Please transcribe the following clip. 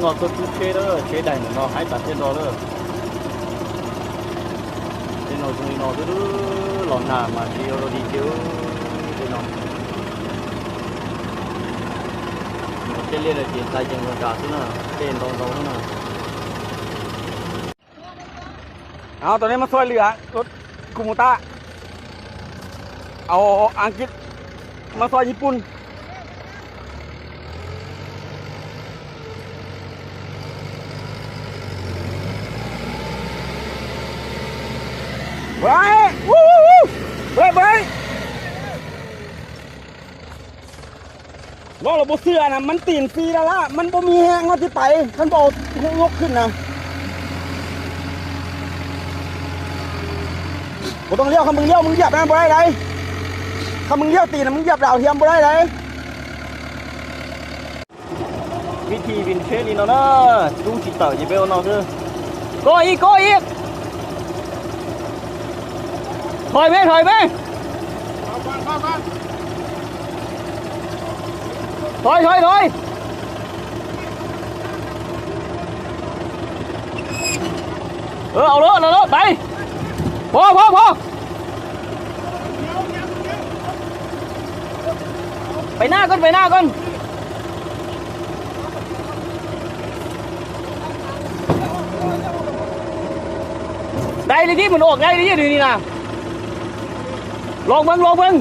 ເນາະ ຕົວຈຸເຊເດີ ເຊໄດ້ເນາະ ໃຫ້ຕັດເຊດອເດີ ເຊເນາະ ເຊເນາະ ເດີ ລອງໜ້າມາທີ່ໂອໂລດີເຈເດີເນາະ ເຈເລເດີ ເຈນໄຊເຈງກາເນາະ ເຈນລອງເນາະ. ເອົາ ຕອນນີ້ມາຊ່ວຍເຫຼືອລົດຄູໂມຕາ ເອົາອັງກິດມາຊ່ອຍຍີ່ປຸ່ນ. ໄປ ວູ້ ໄປ ໄປ. ເວົ້າແລ້ວບໍ່ເຊື່ອນະ ມັນຕີນຟຣີແລ້ວລະ ມັນບໍ່ມີແຮງເຮົາຊິໄປ ຄັນບໍ່ເອົາຍົກຂຶ້ນນະ ບໍ່ຕ້ອງລ້ຽວ ຄັນມຶງລ້ຽວ ມຶງຢຽບນະ ບໍ່ໄດ້ໃດ ຄັນມຶງລ້ຽວຕີນນະ ມຶງຢຽບດາວທຽມບໍ່ໄດ້ໃດ. ວິທີວິນເຊນີ້ເນາະ ຈູຊິເຕີຢູ່ເບວເນາະ ຄື ໂກອີກ ໂກອີກ ຖອຍແມ່ ຖອຍແມ່ ຖອຍ ຖອຍ ຖອຍ ເອີ ເອົາໂລດ ເອົາໂລດ ໄປ ພໍ ພໍ ພໍ. ໄປໜ້າກ່ອນ ໄປໜ້າກ່ອນ ໄດ້ເລີຍຕິ ມັນອອກໄດ້ເລີຍຕິ ດຽວນີ້ນະ ລອງເບິ່ງ ລອງເບິ່ງ.